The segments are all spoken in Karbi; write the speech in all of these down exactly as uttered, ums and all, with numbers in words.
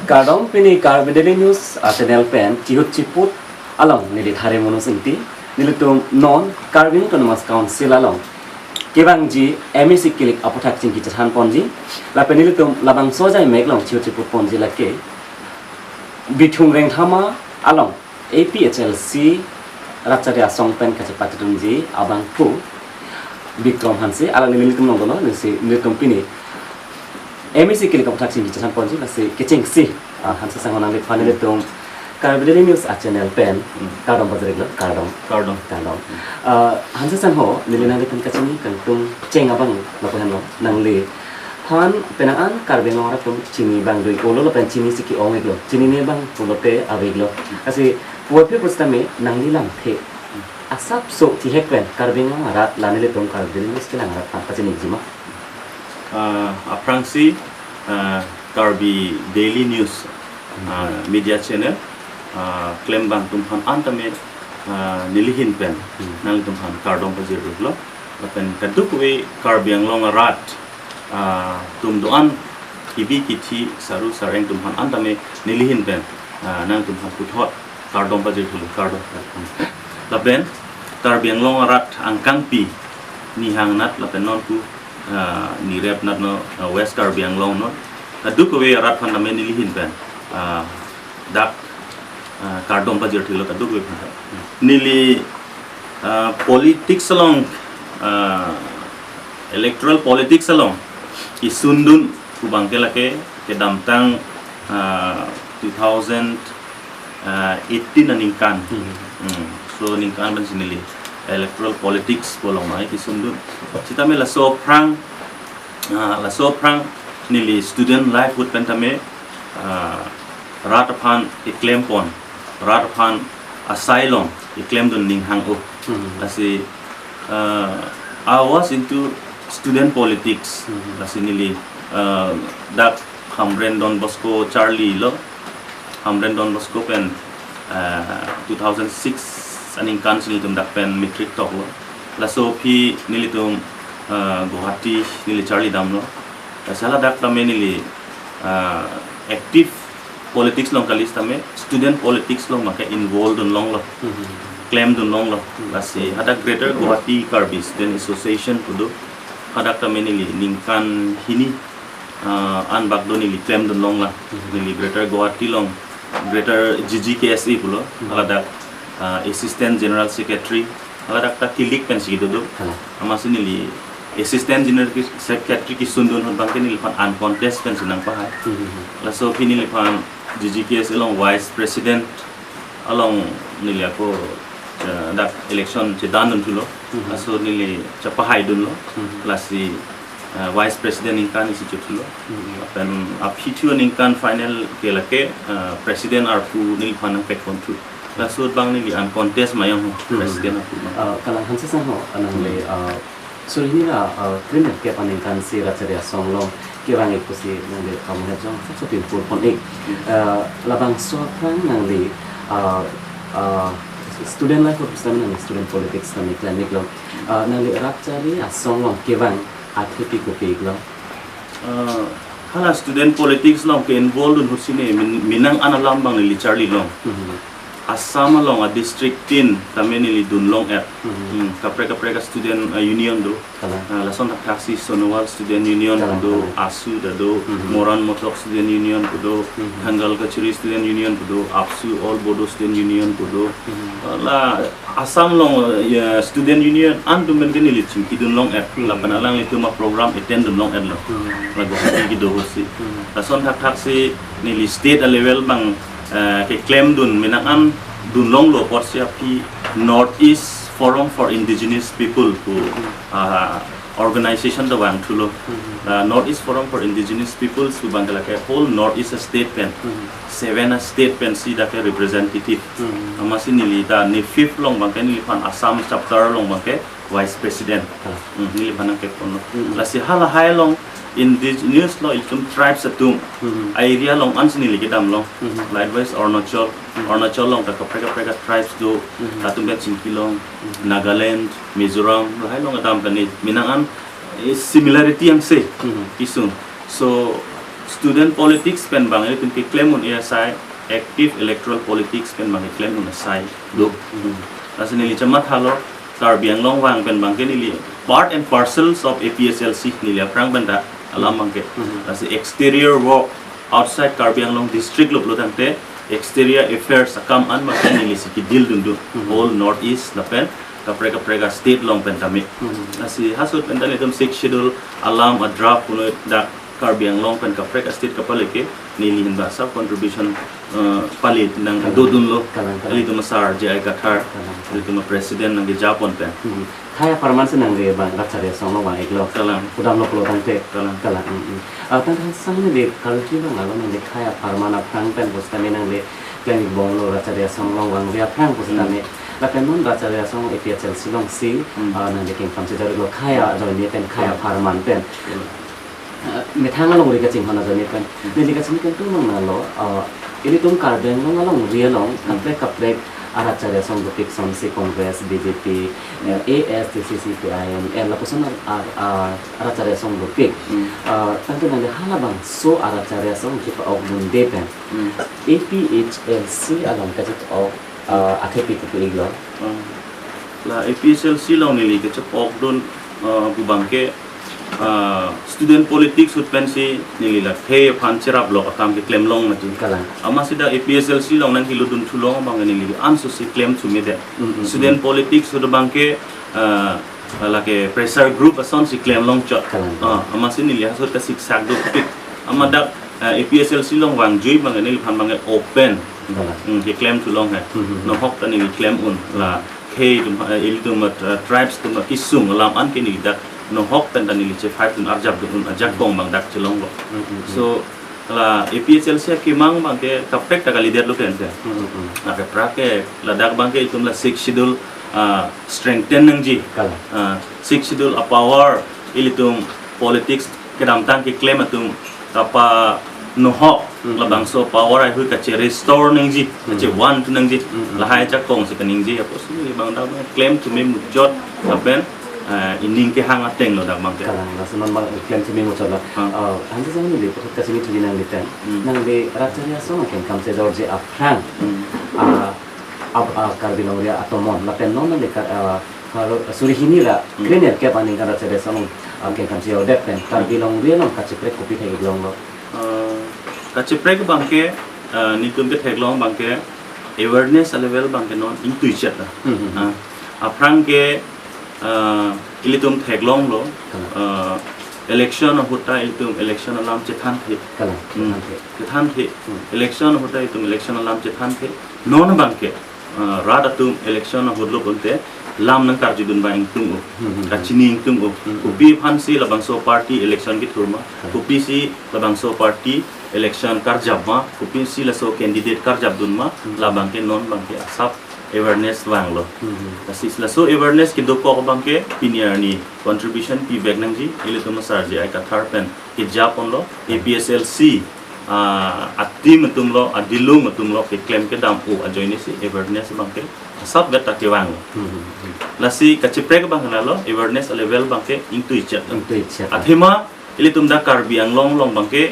Kardom, pini Karbi Daily News a channel pen chihut chiput along neli Thare Manoj Ingti. Nelitum non Karbi Anglong Autonomous Council along kevangji M A C kilik aputhak chingki chethan ponji. Lapen nelitum labangso ajai mek along chihut chiput ponji lake Bithung Rengthama along A P H L C rat chari asong pen kachepatedunji abangphu Bikram Hanse, alangli nelitum along dolo, lasi nelitum pini M A C kilik aputhak chingki chethan ponji, lasi kechengsi, ah, Hanse sangho nangliphan nelitum Karbi Daily News a channel pen, Hmm. kardom pajir-iklo, kardom. Kardom. Kardom. Ah, Hanse sangho, neli nangliphan kachini kangtung cheng abang lapu henlo, nangliphan penang an Karbi Anglong arat atum chini abang do-iklo lapen chinisi ke-ong-iklo, chinine abang pulote ave-iklo. Lasi puvoiphit pusitame nangli lamthe asapso thihek pen Karbi Anglong arat la nelitum Karbi Daily News kelang arat aphan kachini-ikji ma? Ah, aphrangsi, ah, Karbi Daily News, ah, media channel, ah, klembang atum aphan an tame, ah, neli ahin pen Hmm. nanglitum aphan kardom pajir-iklo. Lapen kadokave Karbi Anglong arat, ah, atum do-an, kibi kithi, saru sareng atum aphan an tame neli ahin pen, ah, nangtum aphan puthot kardom pajir-iklo, kardom. Lapen Karbi Anglong arat angkangpi, nihang anat lapen nonpu, ah, nirep anat non, ah, West Karbi Anglong non, kadokave arat aphan tame neli ahin pen, ah, dak, ah, kardom pajir-iklo kadokave aphan. Neli, ah, politics along, ah, electoral politics along kesundun pu abangke lake kedamtang, ah, two thousand eighteen aningkan. Hmm. Hmm. So ningkan pensi neli electoral politics pu along nai kesundun. Sitame laso aphrang, ah, laso aphrang neli student life ahut pen tame, ah, rat aphan keklem pon, rat aphan asai along keklemdun ning hang-o. Hmm. Lasi, ah, I was into student politics. Hmm. Lasi neli, ah, dak Hamren Don Bosco charlilo, Hamren Don Bosco pen, ah, two thousand six aningkan si nelitum dak pen matric toklo. Laso aphi nelitum, ah, Guwahati neli charlidamlo. Lasi haladak tame neli, ah, active politics along kali sitame student politics along abangke involved dunlonglo. Hmm. Klemdunlonglo. Hmm. Lasi hadak Greater Guwahati Karbi Student Association pu do, hadak tame neli ningkan hini, ah, an bak do neli klemdunlong la. Hmm. Neli Greater Guwahati along, Greater G G K S A pulo, Hmm. haladak, ah, Assistant General Secretary, haladak ta kilik pensi kedo do. Hala. Amatsi neli Assistant General Secretary kesundun ahut abangke neliphan uncontest pensi nangpahai. Hmm. Laso aphi neliphan G G K S A along Vice President along neli ako, eh, dak election chedandun thulo. Hmm. Laso neli chepahaidunlo. Hmm. Lasi, eh, Vice President ningkan isi chothulo. Hmm. Lapen aphi thu ningkan final ke lake, eh, President arpu neliphan nangpekponthu. Laso abang neli uncontest mayang ho, Hmm. President arpu abang. Ah, kalang Hanse sangho, nangli, Hmm. ah, suri hini ra, ah, krim kep aningkan si rat chari asong along kevang-ik pusi nangli kamu hejong sat sopin pur pon-ik. Hmm. Ah, labangso aphrang nangli, ah, ah, student life ahut sitame nangli student politics tame klem-iklo. Ah, nangli rat chari asong along kevang athe pi kopi-iklo? Ah, hala student politics along ke-involve dun ahut si ne min-, minang an alam abang neli charlilong. Hmm. Assam along a district tin tame neli dunlong-et. Hmm. Hmm, kaprek kaprek a student, ah, union do. Kalang. Ah, lason thakthaksi Sonowal Student Union Kalang, do, kalang. ASU ta do, Hmm. Moran Motok Student Union pu do, Hmm. Thangal Kachari Student Union pu do, ABSU, All Bodo Student Union pu do. Hmm. Ah, la Assam along, ya, student union an atum pen ke neli chingkidunlong-et. Hmm. Lapen alanglitum a program attend dunlong-etlo. Hmm. La Guwahati kedo ahut si. Hmm. Lason thakthaksi neli state a level abang, eh, keklemdun minang an dunlonglo apotsi aphi North East Forum for Indigenous People pu, Hmm. ah, organization ta vangthulo. Hmm. Ah, North East Forum for Indigenous Peoples pu abangke lake whole North East state pen, Hmm. seven a state pensi dak ke representative. Hmm. Amatsi neli ta NEFIP along abangke neliphan Assam chapter along abangke Vice President. Hmm. Hmm, neliphan nangkepon. Hmm. Lasi halahai along indigenous lo, itum tribes atum. Hmm. A area along ansi neli kedamlong. Hmm. Likewise Arunachal. Hmm. Arunachal along ta kaprek kaprek a tribes do. Hmm. Latum pen chingkilong. Hmm. Nagaland, Mizoram, lahai along kedam pen ne minang an, eh, similarity angse. Hmm. Isung. So, Student politics pen bang ilitum keklem un-e asai, active electoral politics pen bang keklem un asai do. Hmm. Lasi neli chemathalo, Karbi Anglong vang pen bang ke neli part and parcels of A P H L C neli aphrang pen ta alam bang ke. Hmm. Lasi exterior work outside Karbi Anglong district lo pulo tangte exterior affairs akam an bang ke neli si kedeal dun dun. Hmm. Whole North East lapen kaprek kaprek a state along pen tame. Hmm. Lasi halaso pen ta nelitum Sixth Schedule alam a draft puno dak Karbi Anglong pen kaprek a state kapale ke neli hin ba sub contribution, eh, pale nang Kalang. Dodunlo. Kalang, kalang. Ilitum asar J I Kathar, Kalang. Ilitum president nangkejapon pen. Hmm. Khei apharman si nangli bang Rat Chari Asong along vang-iklo. Kalang. Kudamlo pulo tangte. Kalang. Kalang. Hmm, hmm. Ah, tangte sang neli karju bang alo nangli khei apharman aphrang pen pusitame nangli klem-ik bomlo Rat Chari Asong along vangve aphrang pusitame. Hmm. Lapen non Rat Chari Asong A P H L C along si, Hmm. ah, nangli kengkam si jarlo khei ajoine pen khei Hmm. apharman pen. Hmm. Ah, methang alongri kachinghon ajoine pen. Hmm. Neli kachini pen tung nang nalo, ah, ilitum Karbi Anglong alongri along, Hmm. kaprek kaprek a Rat Chari Asong dopik sonsi Congress, B J P, Hmm. eh, A S D C, C P I M, eh, lapuson a, a, a Rat Chari Asong dopik. Hmm. Ah, tangte nangli halabangso a Rat Chari Asong kepa-ok dunde pen. Hmm. A P H L C along kachepa-ok, ah, athepi kopi-iklo. Hmm. La A P H L C along neli kechepok dun, ah, pu bang ke, ah, student politics ahut pensi neli la khei aphan cherap lok akam keklem long mati. Kalang. Amatsi dak A P H L C along nangkelo dun thu long bang neli anso si klem thu medet. Mm, mm, Student mm. politics ahut bang ke, ah, lake pressure group ason si klem long chot. Kalang. Ah, amatsi neli halaso ahut kasiksak dopik. Amat dak, ah, A P H L C along vangjui bang neliphan bang open. Kalang. Hmm, keklem thu long he. Hmm, hmm, hmm. Nohok ta neli klem un la khei atum, eh, ilitum, eh, tribes atum kesung alam an ke neli dak nohok pen ta neli chefight dun arjap dun un ajakong bang dak chelonglo. Hmm, hmm, hmm. So la A P H L C akemang bang ke kaprek ta kalidetlo pen ke. Hmm, hmm, hmm. Lake prak ke ladak bang ke itum la Sixth Schedule, ah, strengthen nangji. Kalang. Ah, Sixth Schedule a power ilitum politics kedamtang keklem atum kapanohok Hmm. labangso power ahut kache-restore nangji, Hmm. kachevan thu nangji, Hmm. lahai ajakong si kaningje apotsi neli bang dak bang klem thu me muchot lapen, eh, ining kehang atenglo dak bang ke. Kalang, laso non bang klem thu me muchotlo. Hmm. Ah, ansi sang neli puthot kachini thuji nangliten. Hmm. Nangli Rat Chari Asong akengkam si jorji aphrang. Hmm. Ah, ab-, ah, Karbi longri atomon lapen non nangli kar-, ah, kar-, suri hini ra Hmm. kre nerkep aningkan Rat Chari Asong, ah, kengkam si jordet pen Karbi longri along kacheprek kopi thek-ik longlo. Ah, kacheprek bang ke, ah, nelitum ketheklong bang ke awareness a level bang ke non ingtuichet ta. Hmm, hmm, hmm. Ah, aphrang ke, ah, ilitum theklonglo, Kalang. ah, election ahut ta ilitum election alam chethanthe. Kalang, Hmm. chethanthe. Chethanthe. Hmm. Election ahut ta ilitum election alam chethanthe. Non bang ke, ah, rat atum election ahut lo bonte lam nangkarjudun bang ingtung-o. Hmm, hmm, hmm. Kachini ingtung-o. Hmm, hmm. Kopi aphansi labangso party election kethur ma. Hmm. Kopisi labangso party election karjap ma. Kopisi laso candidate karjapdun ma. Hmm. La bang ke non bang ke asap awareness vanglo. Hmm, hmm. Lasi laso awareness kedokok bang ke pini arni contribution pivek nangji. Ilitum asar J I Kathar pen kejaponlo. Hmm. A P H L C ah, a-team atumlo, adilung atumlo, keklem kedam-o ajoine si awareness bang ke asap gat ta kevang. Hmm, hmm, hmm. Lasi kacheprek bang ke lalo, awareness a level bang ke ingtuichet. Ingtuichet. Athema, ilitum dak Karbi Anglong along bang ke,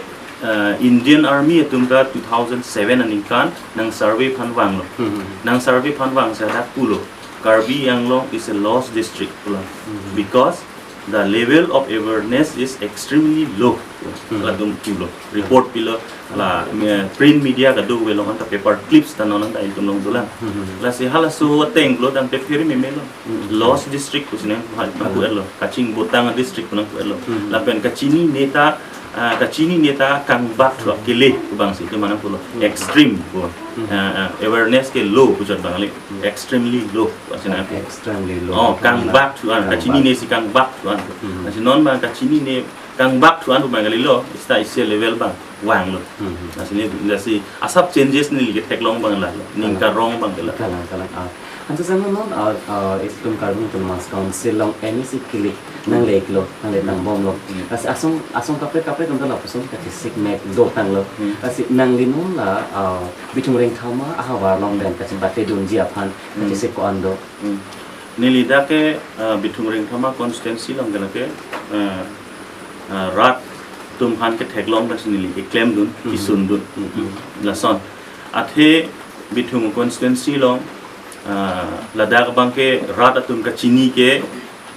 eh, Indian Army atum ta two thousand seven aningkan nang survey aphan vanglo. Hmm, hmm. Nang survey aphan vang si hadak pulo, Karbi Anglong is a lost district pulo. Hmm, hmm. Because the level of awareness is extremely low. Hmm. Latum pulo. Report pilo, la, me, print media kadokave along anta paper clips ta non anta ilitum along dolang. Hmm. Lasi halaso ateng pulo tangte phere memelo. Hmm. Lost district pusi nang, ha, nangpu-etlo. Kachingbotang district pu nangpu-etlo. Hmm. Lapen kachinine ta, ah, kachinine ta kangbak thu akele pu bang si itum nangpulo. Hmm. Extreme pu. Hmm. Ah, ah, awareness ke low puchot bang kali. Hmm. Extremely low. Asin ake. Extremely low. Oh, kangbak thu an. Kangbak. Kachinine si kangbak thu an. Hmm. Asin non bang kachinine kangbak thu an pu bang kalilo, seta isi level bang vanglo. Hmm. Asin neli, lasi asap changes neli ketheklong bang lalo. Ning Kalang. Karong bang ke la. Kalang, kalang. Ah. Ansi sang non, ah, ah, itum Karbi Autonomous Council along N E C kilik nangleiklo, nangletang Hmm. bomlo. Hmm. Lasi asong, asong kaprek kaprek atum ta lapuson kachesik mek dotanglo. Hmm. Lasi nangli non la, ah, Bithung Rengthama ahavar along pen kachebate dunji aphan Hmm. kachesik ko-an do. Hmm. Neli dak ke, ah, Bithung Rengthama constituency along ke lake, ah, ah, rat Atum aphan ketheklong pensi neli keklem dun, Hmm. kesun dun. Hmm. Lason. Athe Bithung constituency along, ah, ladak abangke rat atum kachini ke,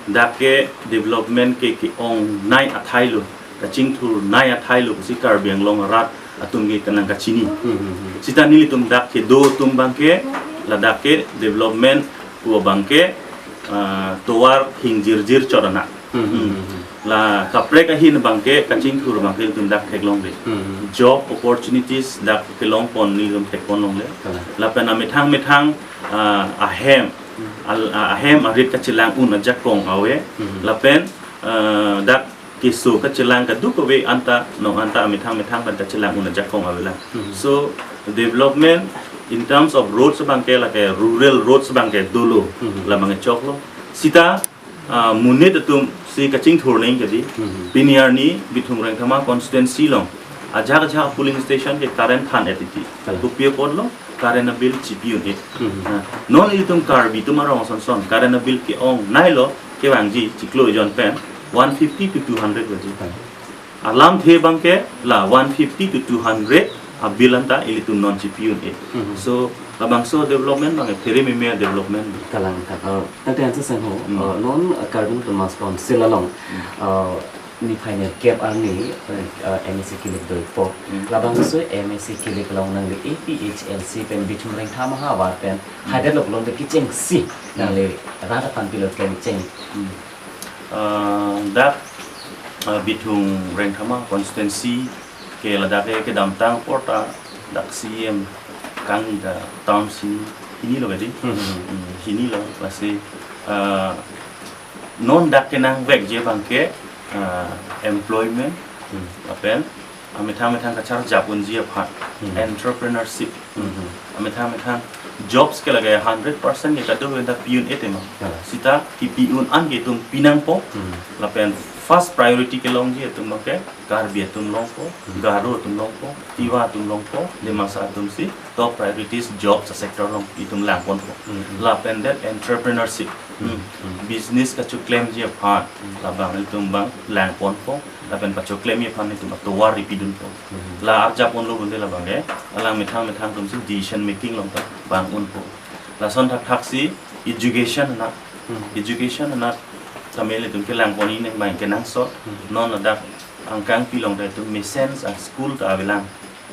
dak ke development ke ke-ongnei athai lo, kachingthurnei athai lo, si Karbi Anglong rat atum ke nangkachini. Hmm, hmm, hmm. Sita nelitum dak kedo atum abangke, ladak ke development pu abangke, ah, tovar hingjirjir chot anak. Hmm, hmm, hmm, hmm. La kaprek ahin abangke, kachingthur abangke nelitum dak theklongle. Hmm, hmm. Job opportunities dak kelongpon nelitum thekpon longle. Kalang. Lapen amethang methang, ah, ahem, Hmm. al-, ah, ahem arit kachelang un ajakong ave. Hmm. Lapen, ah, dak keso kachelang kadokave anta, non anta amethang methang pen kachelang un ajakong avelang. Hmm. So, development in terms of roads abangke, lake rural roads abangke dolo, Hmm. labangke choklo. Sita, ah, monit atum si kachingthur nangji kedi. Hmm. Pini arni Bithung Rengthama constituency along ajak ajak polling station ke current than-et titi. Kalang. Kopi apotlo, current abill chipi un-e. Hmm. Ah, non ilitum Karbi atum arong ason son current abill ke-ongnei lo, kevangji chiklo ejon pen one fifty to two hundred vaji. Kalang. Alamthe abangke la one fifty to two hundred abill anta ilitum non chipi un-e. Hmm. So, labangso development abangke phere meme development. Kalang, kalang. Tangte answer sang ho, Hmm. uh, non, uh, Karbi Autonomous Council along, Hmm. uh, niphai nerkep arni, uh, M A C kilik doipo. Hmm. Labangso M A C kilik along nangli A P H L C pen Bithung Rengthama ahavar pen, Hmm. haidetlo pulote kechengsi, Hmm. nangli rat aphan pilo kecheng. Hmm. Ah, dak, ah, Bithung Rengthama constituency ke ladak ke kedamtang apor ta dak C E M kangni ta term hini, hini lo kedi. Hmm, hmm, hmm. Hmm, hini lo, lasi, ah, non dak kenangvekji abangke, ah, employment, Hmm. lapen amethang methang kacharjap unji aphan, Hmm. entrepreneurship, Hmm. amethang methang jobs ke lake hundred percent ke kadokave ta pi un-e tema. Hmm. Sita kipi un-an ke itum pinangpo, Hmm. lapen first priority kelongji atum ke Karbi atum longpo, Hmm. Garo atum longpo, Tiwa atum longpo, Dimasa atum si top priorities jobs sector along itum langponpo. Hmm, hmm. Lapen det entrepreneurship, Hmm. hmm, Hmm. business kachoklemji aphan, Hmm. labang itum abang langponpo, lapen pachoklemji aphan itum atovar ripidunpo. Hmm. La arjap unlo bonde labangke, alang methang methang atum si decision making along ta bang unpo. Lason thakthaksi education anak, Hmm. education anak tame ilitum kelangpon-i neng abang kenangsot, Hmm. non ladak angkangpi along ta itum mesen a-school ta avelang.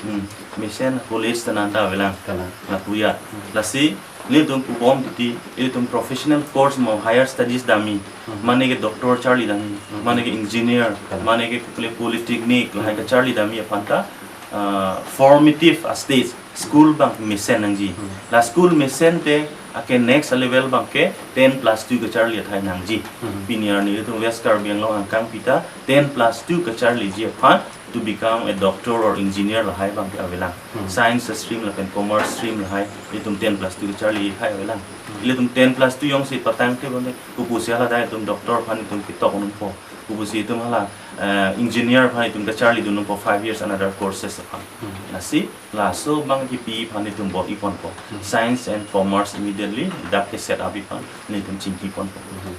Hmm. Mesen college ta nanta avelang. Kalang. Lapu ya. Hmm. Lasi, nelitum pubom titi, ilitum professional course mo higher studies damji. Hmm. Mane ke doctor charli damji, Hmm. mane ke engineer, Kalang. mane ke pole-, polytechnic, lahai Hmm. kacharli damji aphan ta, ah, formative a-stage, school abang mesen nangji. Hmm. La school mesen te, ake next level abangke ten plus two kacharli athai nangji. Hmm. Pini arni ilitum West Karbi Anglong angkangpi ta ten plus two kacharliji aphan, to become a doctor or engineer lahai abangke avelang. Hmm. Science stream lapen commerce stream lahai, itum ten plus two kacharli lahai avelang. Hmm. Ilitum ten plus two jongsi patangte bonde, kopusi hala dak itum doctor aphan itum ketok unpo. Kopusi itum hala, eh, engineer aphan itum kacharlidun unpo five years another courses aphan. Hmm. Lasi, laso abang kipi aphan itum bor-iponpo. Hmm. Science and commerce immediately dak ke set up aphan nelitum chingkiponpo. Hmm.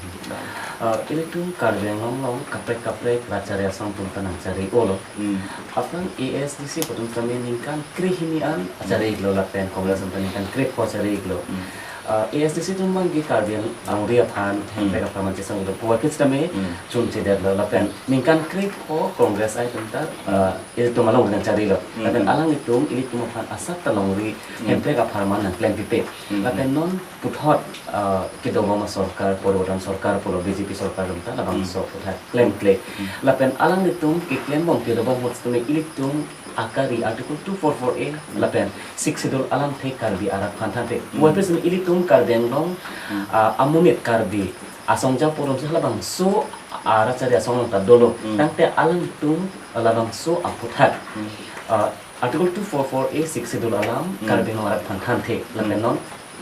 Uh, ilitum Karbi Anglong along kaprek kaprek rat chari asong atum ta nangchari-olo. Hmm. Aphrang A S D C pu atum tame ningkan krehini an Hmm. achari-iklo lapen Congress atum ta ningkan krepho achari-iklo. Hmm. Uh, A S D C atum abangke Karbi Ang-, Anglong aphan, Hmm. Hemprek apharman chesong-iklo. Puwa kits tame Hmm. chunchedetlo lapen ningkan krepho Congress atum ta, uh, ilitum along nangcharilo. Hmm. Lapen Hmm. alanglitum ilitum aphan asap ta longri Hmm. Hemprek apharman nangklempipe. Hmm. Lapen non puthot, ah, kedobom asorkar, poriborton sorkar pulo B J P sorkar atum ta labangso Hmm. puthot klemkle. Hmm. Lapen alanglitum keklembom kedobom ahut setame ilitum akari Article two four four A Hmm. lapen Sixth Schedule alamthe Karbi arat aphan thanthe. Hmm. Puvoiphit setame ilitum Karbi Anglong, Hmm. ah, amonit Karbi asong japo atum si halabangso arat chari asong along ta dolo. Hmm. Tangte alanglitum labangso aputhak, Hmm. ah, Article two four four A Sixth Schedule alam Hmm. Karbi Anglong arat aphan thanthe. Hmm. Lapen non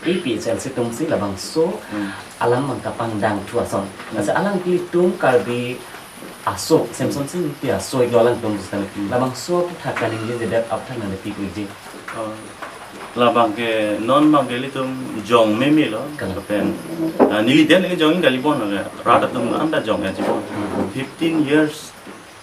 A P H L C atum si labangso Hmm. alam abang kapangdangthu ason. Hmm. Lasi alang ilitum Karbi aso, Semson Singpi aso-iklo alangtum pusitame. Hmm. Labangso aputhak kaningjejedet aputhak nangpi-ikji. Oh. Labangke non abangke ilitum jong memelo. Kalang. Lapen, ah, neli den neli jong-ik kalibon, rat atum anta jong-ikjibon. Hmm. Fifteen years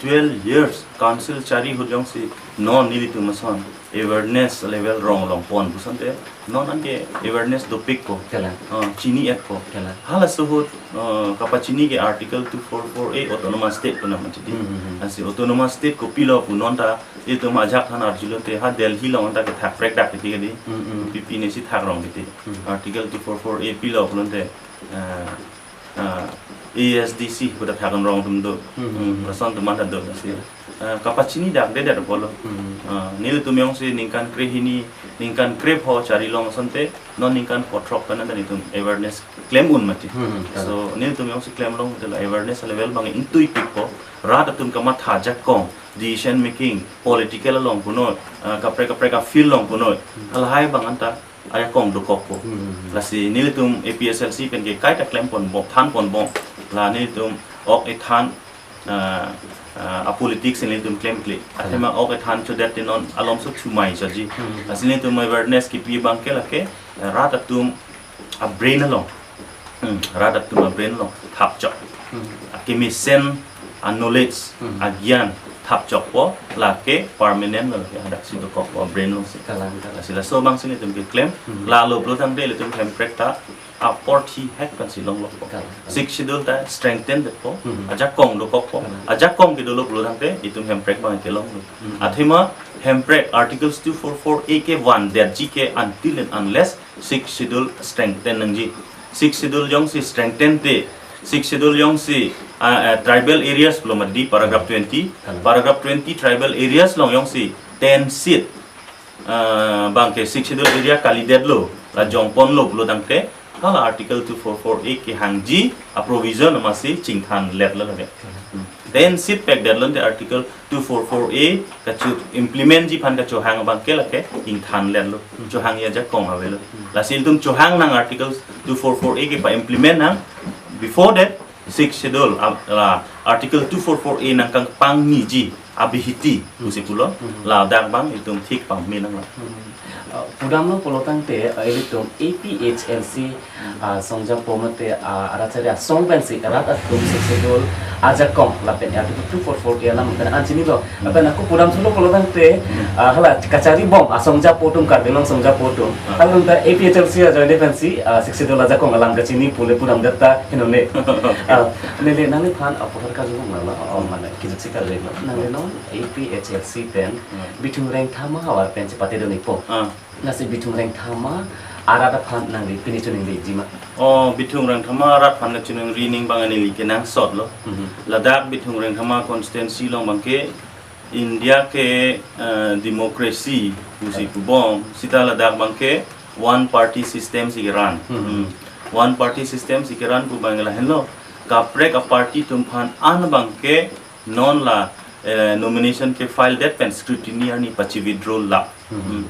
twelve years council chari ahut jongsi non nelitum ason awareness level rong longpon pu asonte non anke awareness dopikpo. Kalang. Ah, chini-etpo. Kalang. Halaso ahut, ah, kapachini ke Article two four four A autonomous state pu alam mati di. Hmm, hmm, hmm. Lasi autonomous state kopilo pu non ta itum ajahak than arjulote ha Delhi along ta kethak prekdak kiti kedi. Hmm, hmm. Kopipinesi thak rong kiti. Hmm. Article two four four A pilo pulote, ah, ah, A S D C pu ta thak rong atum do. Hmm, hmm, hmm. Hmm, lason atum anta do lasi. Ah, kapachini dakdedet apotlo. Hmm. Ah, nelitum jongsi ningkan krehini, ningkan krepho chari long asonte, non ningkan pho throk pen anta nelitum awareness klem un mati. Hmm, hmm, kalang. So, nelitum jongsi klem long te la awareness level abang ingtuipikpo, rat atum kamatha ajakong, decision making, political along punoi, ah, kaprek kaprek a-field along punoi. Hmm. Halahai abang anta ajakong dokokpo. Hmm. Lasi nelitum A P H L C pen ke kaita klempon bom, thanpon bom. La nelitum ok ethan, ah, ah, a-politics nelitum klemkle. Athema ok ethan chodet te non alomso chumai choji. Hmm. Lasi nelitum awareness kipi abang ke lake, eh, rat atum a-brain along. Hmm, rat atum a-brain along thapchok. Hmm. Akemesen, a-knowledge, Hmm. a-gyan thapchokpo, lake permanent lo, lake hadaksi dokokpo brain alongsi. Kalang, kalang. Lasi laso abangsi nelitum keklem, Hmm. lalo pulo tangte ilitum Hemprek ta apor thi hek pensi longlokpo. Kalang, kalang. Sixth Schedule ta strengthen detpo, Hmm. ajakong dokokpo, Kalang. ajakong kedolo pulo tangte itum Hemprek abang kelonglo. Hmm. Athema Hemprek Articles two four four A ke vandetji ke until and unless Sixth Schedule strengthen nangji. Sixth Schedule jongsi strengthen te, Sixth Schedule jongsi, ah, ah, tribal areas lo mati di paragraph twenty, Kalang. paragraph twenty tribal areas along jongsi ten seat, ah, abang ke Sixth Schedule area kalidetlo, la jongponlo pulo tangte, hala Article two four four A kehangji a-provision amatsi chingthanletlo lake. Hmm. Ten seat pekdetlo te Article two four four A kacho-implement ji aphan kachohang abang ke lake ingthanletlo. Hmm. Chohangji ajakong avelo. Hmm. Lasi ilitum chohang nang Article two four four A kepa-implement nang. Before that, Sixth Schedule, ah, la Article two four four A nangkangpangni ji abihiti, Hmm. pusi pulo, Hmm. ladak abang itum thik pame nanglo. Hmm. Uh, pudamlo pulo tangte, uh, ilitum A P H L C, uh, asong japo mate, uh, arat chari asong pensi rat atum Sixth Schedule ajakong lapen Article two four four A alam pen an chinilo. Hmm. Lapen ako pudam thulo pulo tangte, Hmm. uh, hala kachari bom asong japo atum, Karbi Anglong asong japo atum. Hmm. Hala ta A P H L C ajoine pensi, uh, Sixth Schedule ajakong alam kachini pu le pudamdet ta henone. Uh, neli nangliphan, uh, aputhak karjulong lalo, uh, mane kijut si karjulong. Nangli non A P H L C pen, Hmm. Bithung Rengthama havar pen chepatedunpo. Ah. Lasi Bithung Rengthama arat aphan nangli pini choningri jima? Oh, Bithung Rengthama arat aphan kachoningri ning abang neli kenangsotlo. Mhm. Ladak Bithung Rengthama constituency along abang ke India ke, eh, democracy pusi Ah. pubom, seta ladak abang ke one party system si keran. Mhm. Hmm. One party system si keran pu abang lahenlo. Kaprek a-party atum aphan an abang ke non la, eh, nomination ke file det pen scrutiny arni pachi-withdraw lap. Hmm. Hmm.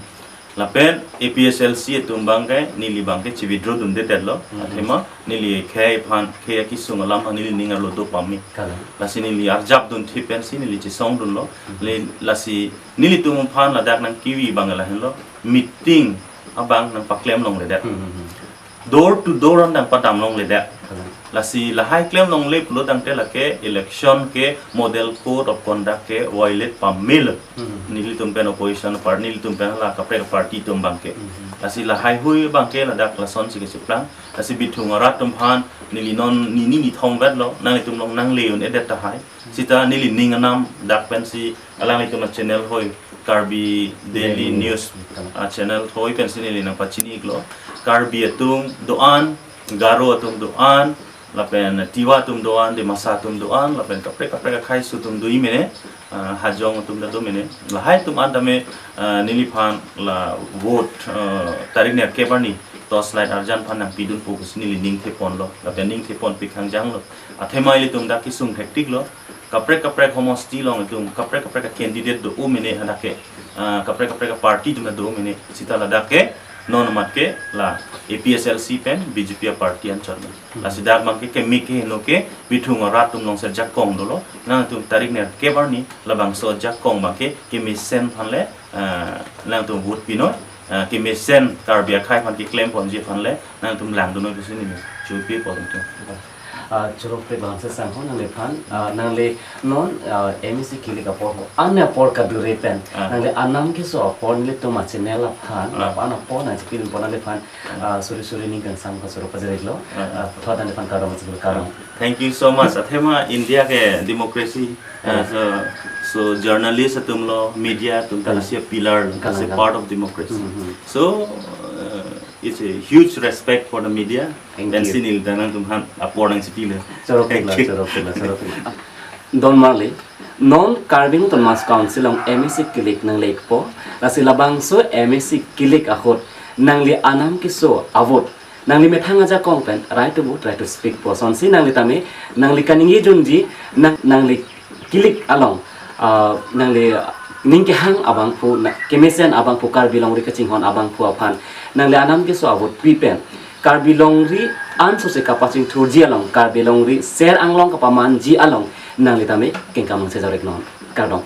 Lapen A P H L C atum abang ke neli abang ke chi-withdraw dundedetlo. Hmm. Athema neli khei aphan, khei akesung alam neli ning arlo do pame. Kalang. Lasi neli arjap dunthi pensi neli chesongdunlo. Hmm. Le-, lasi nelitum aphan ladak nangkevi abang lahenlo. Meeting abang nangpaklem longledet. Hmm, hmm, hmm. Door to door an nangpadamlongledet. Kalang. Lasi lahai klem longle pulo tangte lake election ke model code of conduct ke violate pamelo. Hmm. Nelitum pen opposition party, nelitum pen la kaprek party atum abang ke. Hmm. Lasi lahaihui abang ke ladak lasonsi kechiplang. Lasi Bithung arat atum aphan neli non nini nithom vetlo, nanglitum along nangle un-edet tahai. Seta neli ning anam dak pensi alanglitum a-channel hoi, Karbi Daily Daily News, News. Kalang. A-channel hoi pensi neli nangpachini-iklo. Karbi atum do-an, Garo atum do-an, lapen Tiwa atum do-an, Dimasa atum do-an, lapen kaprek kaprek akhei aso atum do-i mene, ah, Hajong atum ta do mene. Lahai atum an tame, ah, neliphan la vote, ah, tarik nerkep arni torchlight arjan aphan nangpidunpo pusi neli ningtheponlo, lapen ningtheponpik hangjanglo. Athema ilitum dak kesung thektiklo. Kaprek kaprek homosti along itum kaprek kaprek a-candidate do-o mene hadak ke, ah, kaprek kaprek a-party atum do-o mene, seta ladak ke non amat ke la A P H L C pen B J P a-party anchotlo. Hmm. Lasi dak abang ke keme kehingno ke Bithung arat atum alongsi ajakong dolo. Nangtum tarik nerkep arni labangso ajakong abang ke kemesen aphan le, ah, nangtum vote pinoi, ah, kemesen Karbi akhei aphan keklemponji aphan le nangtum langdunnoi pusi neli chopi pon tu. Ah, choro pe bang se sang ho nangliphan, ah, nangli non, ah, M A C kilik apor ho. An apor kadure pen. Ah. Nangli anam keso apor nelitum a channel aphan, Ah. an apor nangchipilpo nangliphan, ah, suri suri ning kangsam kachoro pajirlo. Ah. Ah, thot nangliphan kardom, kardom. Thank you so much. Athema India ke democracy, Ah. as a, so journalist atum lo, media atum Kalang. Is a pillar, as a Kalang, kalang. Part of democracy. Hmm, hmm. So, uh, it's a huge respect for the media. Thank you. Pensi neli ta nangtumphan apor nangchipilo. Choro pilo, Thank you. Choro pilo, choro pilo. Don Marley, non Karbi Anglong Autonomous Council along M A C kilik nanglikpo, lasi labangso M A C kilik ahut nangli anam keso a-vote, nangli methang ajakong pen right to vote, right to speak po. Lasonsi nangli tame, nangli kaningje junji, nang, nangli kilik along, ah, nangli ning kehang abangphu, na, kemesen abangphu, Karbi longri kachinghon abangphu aphan nangli anam keso a-vote pi pen Karbi longri ansose kapachingthurji along, Karbi longri ser anglong kapamanji along nangli tame kengkam nangchejor-iknon. Kardom.